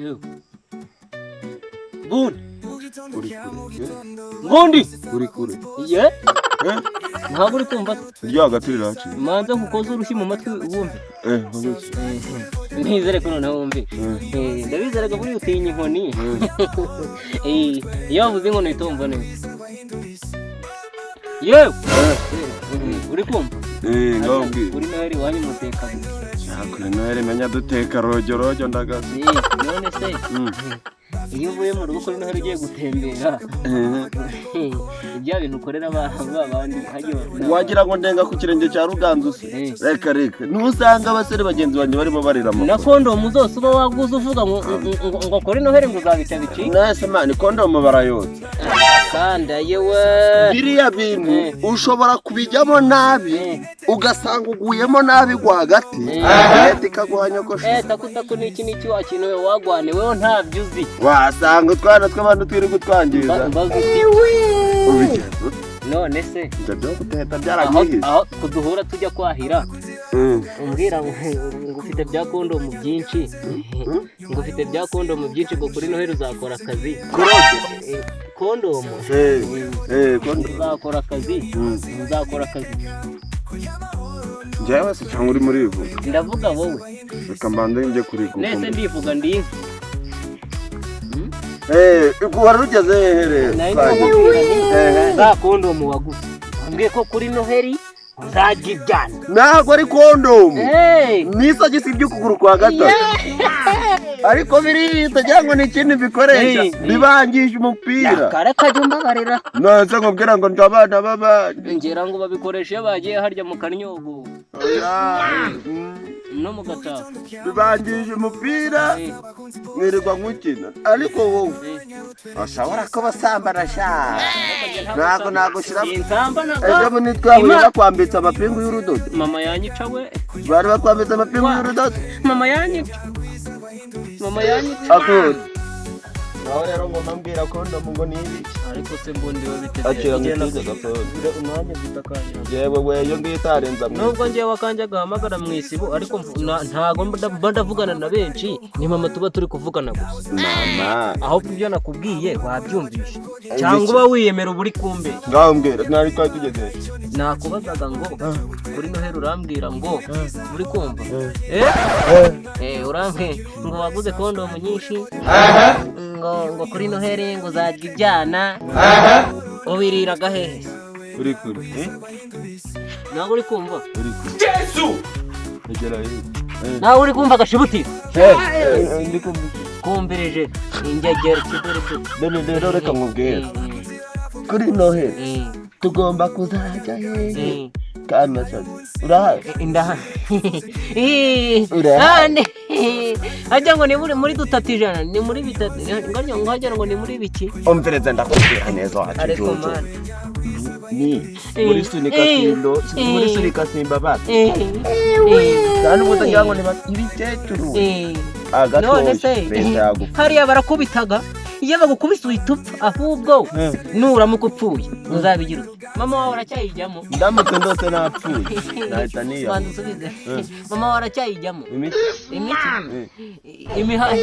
Yewe. Bundi. Uri kure. Bundi. Uri kure. Ye? Eh? Ntabwo uri kumva? Iryo hagati riraciye. Manza nkukoze urushyi mu matwi wumve. Eh, nkoze. Nizere ko noneho wumve. Ndabizeraga buriya utinya inkoni. Iyo wavuze inkoni uhita wumva neza. Yewe! Uri kumva? Eh, ngaho mbwira. Uri Noheli iwanyu muteka biki? Kuri Noheli menya duteka rojyo rojyo ndagaze. None se iyo uvuye mu rugo kuri Noheli ugiye gutembera, ibya bintu ukorera ba bandi hagiye Wagira ngo ndenga ku kirenge cya Ruganzu se? Reka reka. Ntusanga abasore bagenzi banjye barimo barira Na amafaranga. kondomu zose uba waguze uvuga ngo ngo kuri Noheli ngo uzabica bicike. Nese man, kondomu barayotsa. Kandi ayewe. Biriya bintu ushobora kubijyamo nabi, ugasanga uguyemo nabi rwagati, leta ikaguha nyogosho. Taku taku niki niki wakintu we wagwane wewe ntabyo uzi. Wasanga utwana tw'abantu turi kutwangiza. Mbaza uti Ubigenza ute? None se Ibyo byo guteta aho byaranyihishe. Aho kuduhura tujya kwahira, umbwira ngo ufite bya kondomu byinshi, ngo ufite bya kondomu byinshi, ngo kuri Noheli uzakora akazi. Korode. Kondomu. Eh, eh, kondomu. Uzakora akazi. Uzakora akazi. Njyewe se cyangwa uri muri ivuga? Ndavuga wowe. Reka mbanze njye kuri Nese Google. ndivuga ndi inka. Eh, wari ugeze hehe rero? Nari Twagiye. ndikubwira nti za kondomu waguze wambwiye ko kuri Noheli uzajya ijyana. Ntabwo ari kondomu. Hey! Ni isogisi ry'ukuguru kwa gatatu. Ariko biriya utagira ngo ni ikindi bikoresha. Bibangisha umupira. Kare kajya umbabarira. Nonese nkubwira ngo ndi abana b'abandi. Ngira ngo babikoresha iyo bagiye harya mu Kanyogo Oya. No mu Gatako. Bibangisha umupira, mwirirwa nkukina. Ariko wowe ushobora kuba usambana sha. Ntabwo nagushyira. Sinsambanaga. Ejo bundi twahuye bakwambitse amapingu y'urudodo. Mama yanyica we. Bari bakwambitse amapingu y'urudodo. Mama yanyica, mama yanyica. Akunda. Naho rero ngo mbambwira kondomu ngo ni ibiki? Ariko se mbundi we biteze? Akira ngutize gakondo. Nanjye mfite akanjye. Yewe we, iyo ngiyo itarenza mu Nubwo ngewe akanjye gahamagara mu isibo, ariko ntago mba ndavugana na benshi, ni mama tuba turi kuvugana gusa. Mama. Ahubwo ibyo nakubwiye wabyumvishe cyangwa uba wiyemera uba uri kumbe? Ngaho mbwira, mwari twari tugeze. Nakubazaga ngo kuri Noheli urambwira ngo uri kumva, eh eh, urambwira ngo waguze kondomu nyinshi, ngo kuri Noheli ngo uzajya ijyana, ubiriraga hehe? Uri kure. Ntabwo uri kumva? Uri kure. Yesu! Egera hirya. Nawe uri kumva agashibuti? Eh, eh, ndi kumva. Kumvirije ingegero kiduruduru. None rero reka nkubwire. Kuri Noheli tugomba kuzajya hehe? Kamasazi. Urahari? Indaha. Urahari? Hajya ngo ni muri dutatu ijana, ni muri bitatu, ngo hajya ngo ni muri biki? Umvereze ndakubwira neza Ariko wacu. man. Ni muri sunika sindo, muri sunika simba basi. Kandi ubu utagira ngo ni ibikecuru. None se Agatoya leta yagufa. hariya barakubitaga, iyo bagukubise uhita upfa. Ahubwo nuramuka upfuye uzabigira ute? Mama wawe aracyayijyamo? Ndamutse ndose napfuye nahita niyahura. Banza usubize, mama wawe aracyayijyamo? Imiti. Imiti, imihanda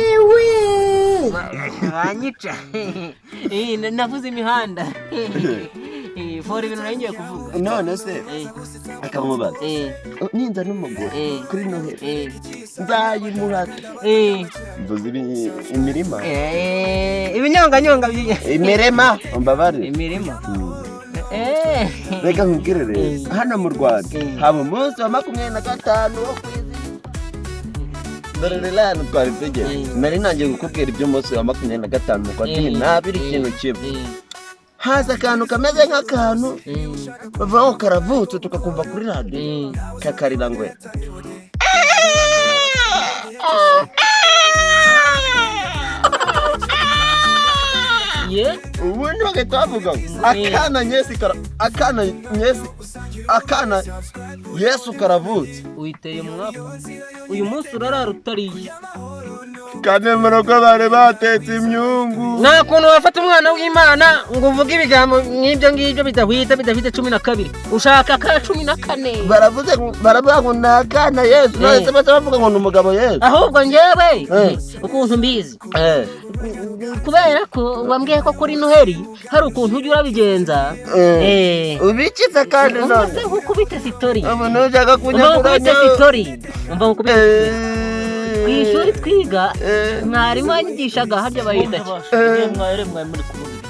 banyica. Navuze imihanda. Fora ibintu nari ngiye kuvuga. None se akamubaza, ninza n'umugore kuri Noheli nzayimuha, mvuze imirima. Ibinyonganyonga Imirima, umbabarire. Imirima. Reka nkubwire rero, hano mu Rwanda haba umunsi wa 25 wo kwizihiza. Dore rero hano twari tugeze, nari nangiye kukubwira iby'umunsi wa 25 mu kwa 12. Ikintu kimwe, haza akantu kameze nk'akantu bavuga ngo karavutse, tukakumva kuri radiyo kakarira ngo Ye. Ubundi bagahita bavuga ngo akana nyesi kara, akana nyesi, akana Yesu karavutse. Uyiteye umwaku, uyu munsi urarara utariye. Kandi mu rugo bari batetse imyungu. Nta kuntu wafata umwana w'Imana ngo uvuge ibigambo nk'ibyo ngibyo bidahwita, bidafite 12, ushaka ka 14. Baravuze, baravuga ngo ni akana Yesu. None se bose bavuga ngo ni umugabo Yesu? Ahubwo njyewe ukuntu mbizi, kubera ko wambwiye ko kuri Noheli hari ukuntu ujya urabigenza. Ubikize kandi. Umva None se nkukubite story. Umuntu ushaka Umva nkukubite kunyakuranya. story, umva nkukubite. Ku ishuri twiga, mwarimu wanyigishaga, harya bayita ki? Mwari mwari muri kuvuga ibiki?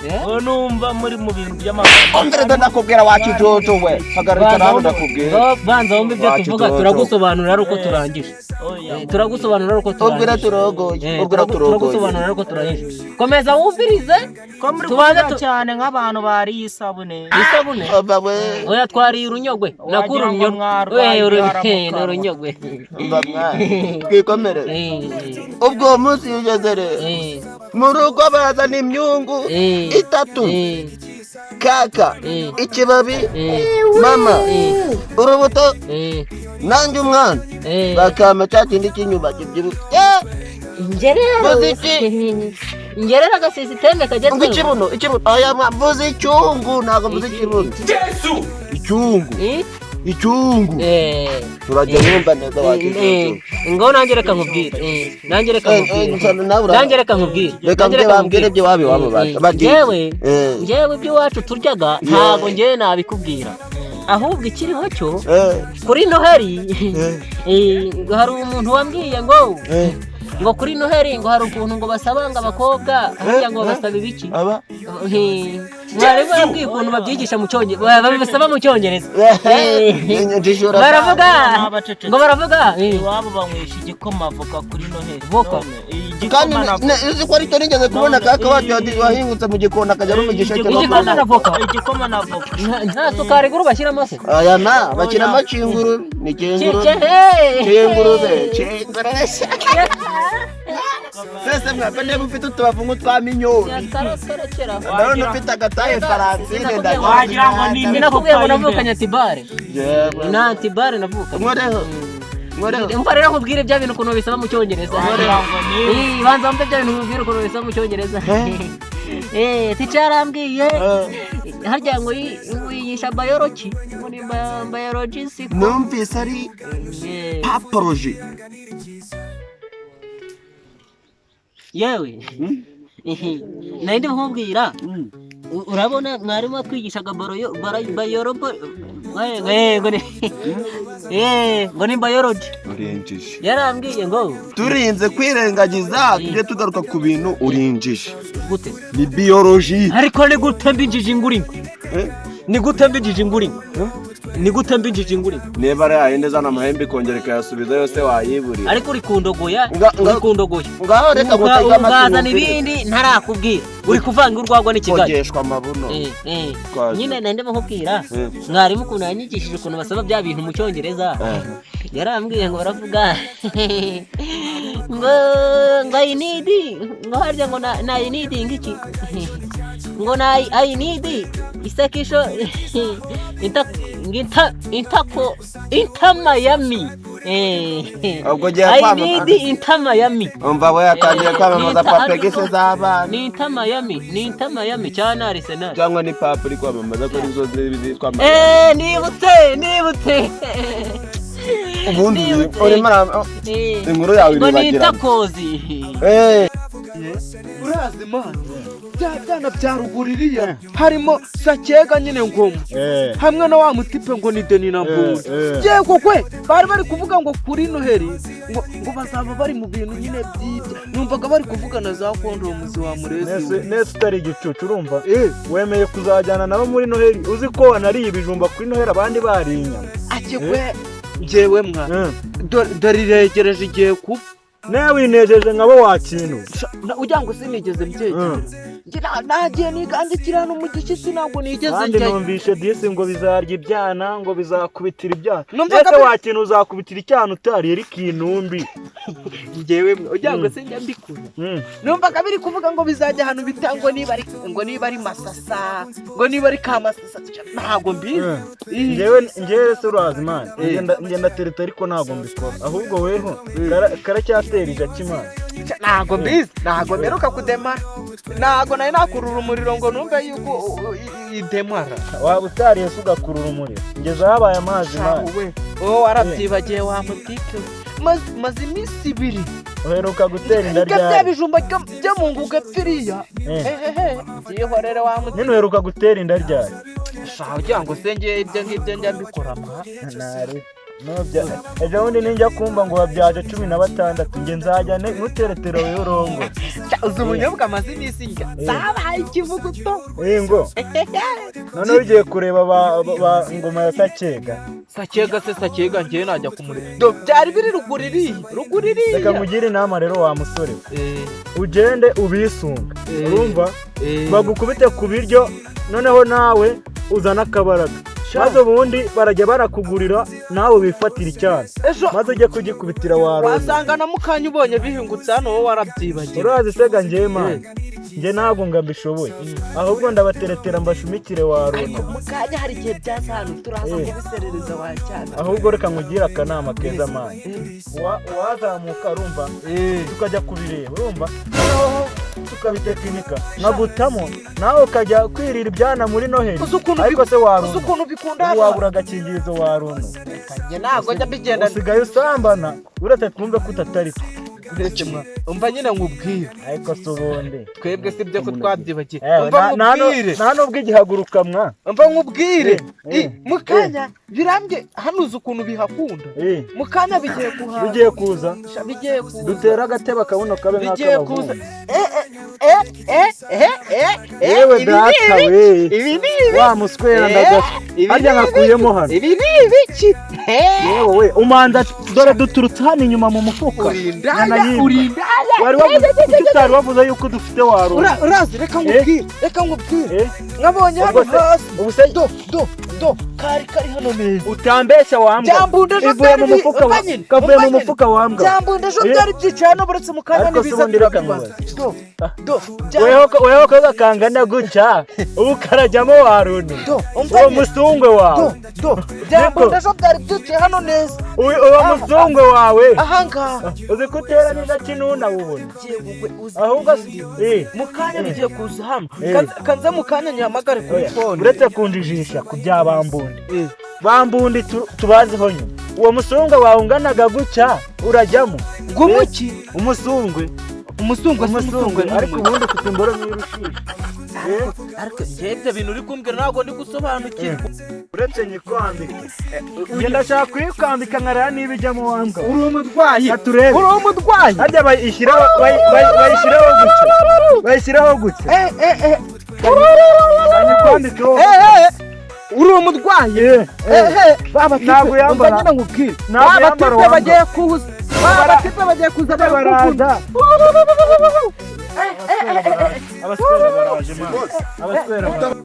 Ngo numva muri mu bintu by'amagambo. Umvira, ndakubwira, wakijojo we, hagarika nawe, ndakubwira. Banza wumve ibyo tuvuga. Wakijojo. Turagusobanurira ari uko turangije. Oya. Turagusobanurira ari uko Ubwira turangije. turogoye. Ubwira turogoye. Turagusobanurira ari uko turangije. Komeza wumvirize. Ko muri Tubanze kuvuga cyane nk'abantu bariye isabune? Isabune? Umva we. Oya, twariye urunyogwe. Nakura Wagira ngo urunyogwe. mwarwaye We, indwara mu ni kanwa. urunyogwe. Umva mwana, twikomereze. Ubwo uwo munsi iyo ugeze rero, mu rugo bazana imyungu itatu: kaka ikibabi, mama urubuto, nanjye umwana bakampa cya kindi cy'inyuma kibyibushye. Njye rero Mvuze iki? Njye rero agasisiteme Ngo kagezweho. Ikibuno, ikibuno. Aya, mvuze icyungu, ntabwo mvuze ikibuno, icyungu. Icyungu. Turajya wumva neza, wakijojo. Ngo nanjye reka nkubwire. Nanjye reka nkubwire. Nawe Nanjye reka nkubwire. Reka Nanjye mbwe bambwire ibyo iwabo iwabo bagiye. Njyewe, njyewe iby'iwacu turyaga ntabwo njyewe nabikubwira. Ahubwo ikiriho cyo, kuri Noheli hari umuntu wambwiye ngo kuri Noheli ngo hari ukuntu ngo basaba ngo abakobwa, harya ngo babasaba ibiki? Aba Mwarimu yambwiye ukuntu babyigisha mu Cyongereza, babisaba mu Cyongereza. Njijura. Baravuga N'abacecetse. ngo baravuga Iwabo banywesha igikoma voka kuri Noheli. Voka. None, igikoma Kandi na voka. uzi ko aricyo nigeze kubona, kaka wacu wahingutse mu gikoni akajya aruma igisheke. Igikoma na voka. Igikoma na voka. Nta sukari guru bashyiramo se? Aya na bashyiramo kingurube, ni kingurube. Kingurube, kingurube. Sese mwaka niba ufite utubavu nk'utwa minyoni, ndabona ufite agataye Faransine. Wagira ngo ni Sinakubwiye ngo imifuka. navukanye antibare? Yewe. Nta antibare navukanye. Nkoreho, nkoreho. Umva rero nkubwire bya bintu ukuntu bisaba mu Cyongereza. Wagira ngo ni Banza wumve bya bintu nkubwire ukuntu bisaba mu Cyongereza. Teacher yarambwiye, harya ngo ngo yigisha biology, ngo ni biology siko. Numvise ari paporoji. Yewe, nari ndimo nkubwira, urabona mwarimu watwigishaga bayorobo, ngo ni biology. Urinjije. Yarambwiye ngo Turinze kwirengagiza, tujye tugaruka ku bintu. Urinjije. Gute? Ni biyoroji. Ariko ni gute mbinjije ingurimo? Eh? Ni gute mbinjije ingurimo? Ni gute mbinjije ingurimo? Niba ari yayindi izana amahembe ikongera ikayasubiza yose, wayiburira. Ariko uri kundogoya. Nga- Uri kundogoya. Ngaho reka gutega amatwi Ukazana wumvire. ibindi ntarakubwira, uri kuvanga urwagwa n'ikigali. Kogeshwa amabuno. Twaje. Nyine nari ndimo nkubwira, mwarimu ukuntu yanyigishije ukuntu basaba bya bintu mu Cyongereza. Yarambwiye ngo baravuga ngo I need, ngo harya ngo na I need ngiki, ngo na I need isakisho inta inta intako inta Miami. Ubwo ugiye I kwamamaza. need inta Miami. Umva we, yatangiye kwamamaza papegisi z'abana. Ni inta Miami, ni inta Miami cyangwa Arsenal. Cyangwa ni papa uri kwamamaza ko arizo zitwa. Nibutse, nibutse. Ubundi Nibutse. urimo inkuru yawe Ngo ni iribagirana. intakozi. Urazi mana, bya byana bya ruguru iriya harimo Sakega nyine, ngoma hamwe na wa mutipe ngo ni Deni na Mbunda. Yego kwe, bari bari kuvuga ngo kuri Noheli ngo bazaba bari mu bintu nyine by'ibyo numvaga bari kuvuga na za kondomuzi wa murezi we. Nese utari igicucu, urumva wemeye kuzajyana nabo muri Noheli, uzi ko wanariye ibijumba kuri Noheli abandi bariye inyama? Ati kwe, njyewe mwa dore iregereje igiye kuba. Nawe winejeje nkabo wa kintu. Ugira ngo sinigeze mbyegereza. Njye nagiye nigandikira hano mu gishyitsi, ntabwo nigeze Kandi njyayo. Numvishe disi ngo bizarya ibyana, ngo bizakubitira ibyana. Numvaga Ese wakintu uzakubitira icyana utariye ariko intumbi? Njyewe mwe ugira ngo se njya mbikura? Numvaga biri kuvuga ngo bizajya ahantu bita ngo niba ari Masasa, ngo niba ari Kamasasa, ntabwo mbizi. Njyewe se urazi man, ngenda tereta ariko ntabwo mbikora. Ahubwo weho karacyatera igaki man? Ntabwo mbizi, ntabwo mperuka kudemara, ntabwo nari nakurura umuriro ngo numve yuko idemara. Waba utariye se ugakurura umuriro? Ngeze habaye amazi man. We, wowe warabyibagiye wa mutike. Maze iminsi 2. Uheruka gutera inda Ibyo bya ryari? bijumba byo mu nguga biriya. Ehehe, byihorere wa mutike. Nyine uheruka gutera inda ryari? Sha, ugira ngo se ngewe ibyo ngibyo njya mbikora mwa? Ntari nubya ejo bundi ninjya kumva ngo wabyaje 16, njye nzajya nkuteretera wowe urongo. Sha, uzi ubunyobwa amaze iminsi ndya zabaye ikivuguto. Ngo noneho ugiye kureba ba ngoma ya Sakega? Sakega se? Sakega ngewe najya kumureba? Do byari biri ruguru iriya, ruguru Reka iriya. nkugire inama rero wa musore we. Ugende ubisunga, urumva, bagukubite ku biryo, noneho nawe uzane akabaraga, maze ubundi barajya barakugurira, nawe wifatira icyana, Ejo maze ujye kugikubitira warunze. Wasanga na mukanya ubonye bihingutse hano, wowe warabyibagiwe. Urazi sega, njyewe man, njye ntabwo ngo mbishoboye, ahubwo ndabateretera mbashumikire warunze. Ariko mukanya hari igihe byaza hano, turaza kubiserereza wa cyana. Ahubwo reka nkugire akanama keza man. Wazamuka, urumva, tukajya kubireba, urumva, noneho tukabitekinika nkagutamo, nawe ukajya kwirira ibyana muri Noheli. Uzi ukuntu Ariko se uzi waruntu ukuntu bikunda ubu hano? Wabura agakingirizo waruntu. Njye ntabwo njya mbigenda. Usigaye usambana, uretse twumve ko utatari twe. Ndetse mwa, umva nyine nkubwire. Ariko se ubundi Twebwe si byo ko twabyibagiye. Ewe, Umva nkubwire. Nta nubwo igihaguruka mwa. Umva nkubwire. Mukanya birambye hano, uzi ukuntu bihakunda? Mukanya bigiye kuhaza. Bigiye kuza. Sha, bigiye kuza. Dutera agatebe akabuno kabe Bigiye kuza. nk'ak'abahungu. Eh eh eh eh eh. Yewe Ibi ni data ibiki? we! Ibi ni ibi. Wa muswera, ndagasa Ibi harya ni nkakuyemo hano. Ibi ni ibiki? Yewe we, umanza dore duturutse hano inyuma mu mufuka. Urindaya. Nkanayimba. Urindaya. Wari wavuze, kuki utari wavuze yuko dufite waruntu? Urazi, reka nkubwire, reka nkubwire. Nkabonye hano Ubwo se- hasi. Ubu se Do do do, kari kari hano neza. Utambeshya wambwa. Byambunda ejo Ivuye mu byari mufuka umva nyine, kavuye mu umva nyine. mufuka wambwa. Byambunda ejo byari byicaye hano, buretse mu kanya Ariko se nibiza ubundi reka turabibaza. nkubaze. Do do Weho ko gakangana gutya, ubu karajyamo waruntu? Do, umva Uwo nyine. musungwe Do wawe. do, byambunda ejo byari byicaye hano neza. Uwo musungwe wawe. Ahangaha. Uzi ko utera n'inda wubona. Yewe, uzi Ahubwo ibindi. Mu kanya bigiye kuza hano. Kanze mu kanya nyihamagare kuri Oya, phone. uretse kunjijisha ku bya bambundi bambundi tubaziho nyuma, uwo musungwe wawe unganaga gutya urajyamo? Ngumuki? Umusungwe. Umusungwe si Umusungwe. umusungwe. Ariko ubundi ufite imboro nk'irushishi. Ariko njye ibyo bintu uri kumbwira ntabwo ndi gusobanukirwa. Uretse nyikwambike, njye ndashaka kuyikwambika nkareba niba ijyamo wambwa. Uri umurwayi. Reka turebe. Uri umurwayi. Harya bayishyiraho bayishyiraho gutya, bayishyiraho gutya. Banyikwambikeho. Uri umurwayi. Baba Ntabwo yambara. Umva nyine nkubwire. Ntabwo Ba yambara batipe wambara. bagiye kuza, ba batipe bagiye kuza Baraza. barakukunda. Abaswera baraje man, abaswera baraje.